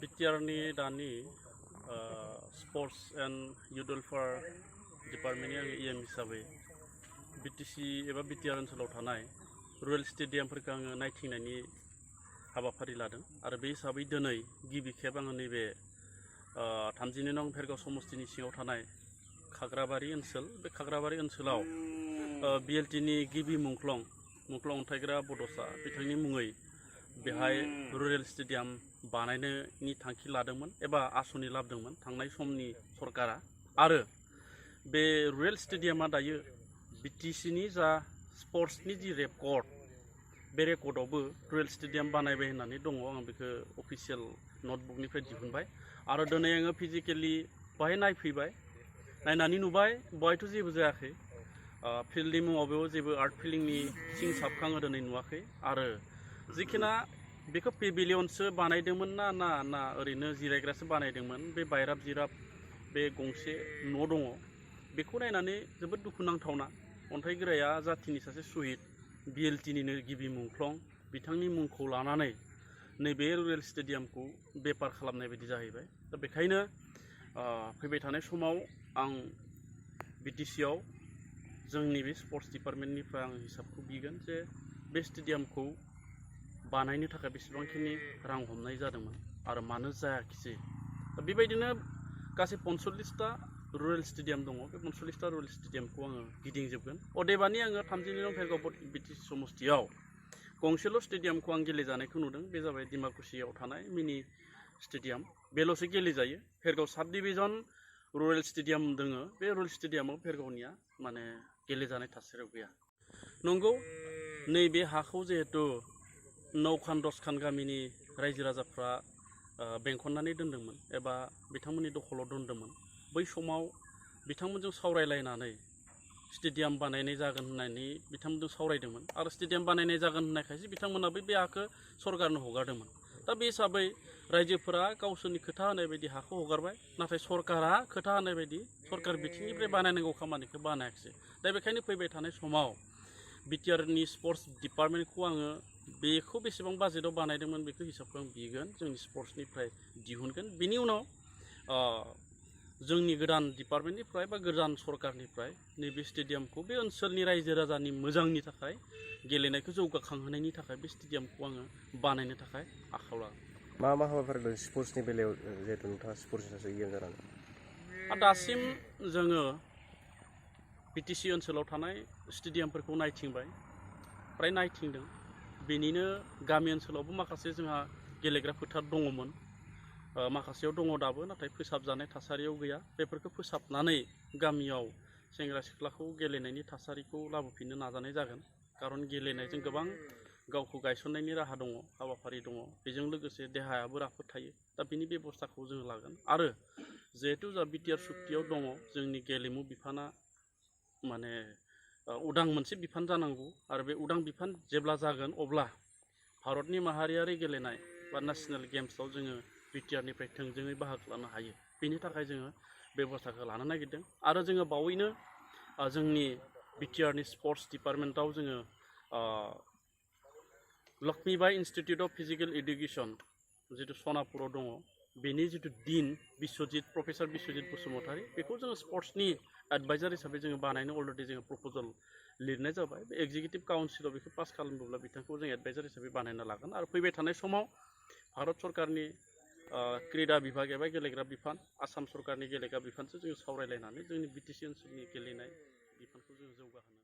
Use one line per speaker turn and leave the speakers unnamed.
बिटिआरनि दानि sports and youth welfare डिपार्टमेन्टनि आङो EM हिसाबै बिटिसि एबा बिटिआर ओनसोलाव थानाय रुरेल स्टेडियामफोरखौ आङो नायथिंनायनि हाबाफारि लादों आरो बे हिसाबै दिनै गिबि खेब आङो नैबे 32 नं भेरगाव समस्तिनि सिङाव थानाय खाग्राबारि ओनसोल बे खाग्राबारि ओनसोलाव BLTनि गिबि मुंख्लं अन्थाइग्रा बड'सा बिथांनि मुङै बेहाय रुरेल स्टेडियाम बानायनायनि थांखि लादोंमोन एबा आसनि लाबोदोंमोन थांनाय समनि सरकारा आरो बे रुरेल स्टेडियामा दायो बिटिसिनि जा स्पर्ट्सनि जि रेकर्ड बे रेकर्डआवबो रुरेल स्टेडियाम बानायबाय होननानै दङ आं बेखौ अफिसियेल नटबुकनिफ्राय दिहुनबाय आरो दिनै आङो फिजिकेलि बाहाय नायफैबाय नायनानै नुबाय बहायथ' जेबो जायाखै फिल्डनि मुङाव बेयाव जेबो आर्ट फिलिंनि सिं साबखौ आङो दिनै नुवाखै आरो जिखिना बेखौ पेभिलियनसो बानायदोंमोन ना ओरैनो जिरायग्रासो बानायदोंमोन बे बायराब जिराब बे गंसे न' दङ बेखौ नायनानै जोबोद दुखुनांथावना अन्थाइगोराया जाथिनि सासे शहीद BLTनिनो गिबि मुंख्लं बिथांनि मुंखौ लानानै नैबे रुरेल स्टेडियामखौ बेपार खालामनाय बायदि जाहैबाय दा बेखायनो फैबाय थानाय समाव आं बिटिसिआव जोंनि बे स्पर्ट्स डिपार्टमेन्टनिफ्राय आं हिसाबखौ बिगोन जे बे स्टेडियामखौ बानायनो थाखाय बेसेबांखिनि रां हमनाय जादोंमोन आरो मानो जायाखिसै दा बेबायदिनो गासै 45टा रुरेल स्टेडियाम दङ बे 45टा रुरेल स्टेडियामखौ आङो गिदिंजोबगोन अदेबानि आङो 32 नं भेरगाव बिटिसि समस्तियाव गंसेल' स्टेडियामखौ आं गेलेजानायखौ नुदों बे जाबाय डिमाकुसियाव थानाय मिनि स्टेडियाम बेल'सो गेलेजायो भेरगाव साब डिभिजन रुरेल स्टेडियाम दङ बे रुरेल स्टेडियामाव भेरगावनिया माने गेलेजानाय थासारियाव गैया नंगौ नैबे हाखौ जिहेतु 9 खान 10 खान गामिनि रायजो राजाफ्रा बेंखननानै दोनदोंमोन एबा बिथांमोननि दखलाव दोनदोंमोन बै समाव बिथांमोनजों सावरायलायनानै स्टेडियाम बानायनाय जागोन होननानै बिथांमोनजों सावरायदोंमोन आरो स्टेडियाम बानायनाय जागोन होननायखायसो बिथांमोनाबो बे हाखौ सरकारनो हगारदोंमोन दा बे हिसाबै रायजोफोरा गावसोरनि खोथा होनाय बायदि हाखौ हगारबाय नाथाय सरकारा खोथा होनाय बायदि सरकार बिथिंनिफ्राय बानायनांगौ खामानिखौ बानायाखिसै दा बेखायनो फैबाय थानाय समाव बिटिआरनि स्पर्ट्स डिपार्टमेन्टखौ आङो बेखौ बेसेबां बाजेटआव बानायदोंमोन बेखौ हिसाबखौ आं बिगोन जोंनि स्पर्ट्सनिफ्राय दिहुनगोन बिनि उनाव जोंनि गोदान डिपार्टमेन्टनिफ्राय बा गोदान सरकारनिफ्राय नैबे स्टेडियामखौ बे ओनसोलनि रायजो राजानि मोजांनि थाखाय गेलेनायखौ जौगाखांहोनायनि थाखाय बे स्टेडियामखौ आङो बानायनो थाखाय आखायाव लागोन
मा हाबाफारि दं स्पर्ट्सनि बेलायाव जिहेतु नोंथाङा स्पर्ट्सनि सासे EM जानानै
दासिम जोङो बिटिसि ओनसोलाव थानाय स्टेडियामफोरखौ नायथिंबाय फ्राय नायथिंदों बेनिनो गामि ओनसोलावबो माखासे जोंहा गेलेग्रा फोथार दङमोन माखासेयाव दङ दाबो नाथाय फोसाबजानाय थासारियाव गैया बेफोरखौ फोसाबनानै गामियाव सेंग्रा सिख्लाखौ गेलेनायनि थासारिखौ लाबोफिननो नाजानाय जागोन खारन गेलेनायजों गोबां गावखौ गायसननायनि राहा दङ हाबाफारि दङ बेजों लोगोसे देहायाबो राफोद थायो दा बिनि बेबस्थाखौ जों लागोन आरो जिहेतु जा बिटिआर सुक्तियाव दङ जोंनि गेलेमु बिफाना माने उदां मोनसे बिफान जानांगौ आरो बे उदां बिफान जेब्ला जागोन अब्ला भारतनि माहारियारि गेलेनाय बा नेशनेल गेम्सआव जोङो बिटिआरनिफ्राय थोंजोङै बाहागो लानो हायो बेनि थाखाय जोङो बेबस्थाखौ लानो नागिरदों आरो जोङो बावैनो जोंनि बिटिआरनि स्पर्ट्स डिपार्टमेन्टआव जोङो Laxmibai institute of physical education Jitu सनापुराव दङ बेनि जितु डिन प्रफेसर बिश्वजित बसुमतारी बेखौ जोङो स्पर्ट्सनि एडभाइजार हिसाबै जोङो बानायनो अलरेडि जोङो प्रप'जाल लिरनाय जाबाय बे एक्जिकिउटिभ काउन्सिलाव बेखौ पास खालामोब्ला बिथांखौ जों एडभाइजार हिसाबै बानायना लागोन आरो फैबाय थानाय समाव भारत सरकारनि क्रीडा बिभाग एबा गेलेग्रा बिफान आसाम सरकारनि गेलेग्रा बिफानजों जोङो सावरायलायनानै जोंनि बिटिसि ओनसोलनि गेलेनाय बिफानखौ जोङो जौगाहोनो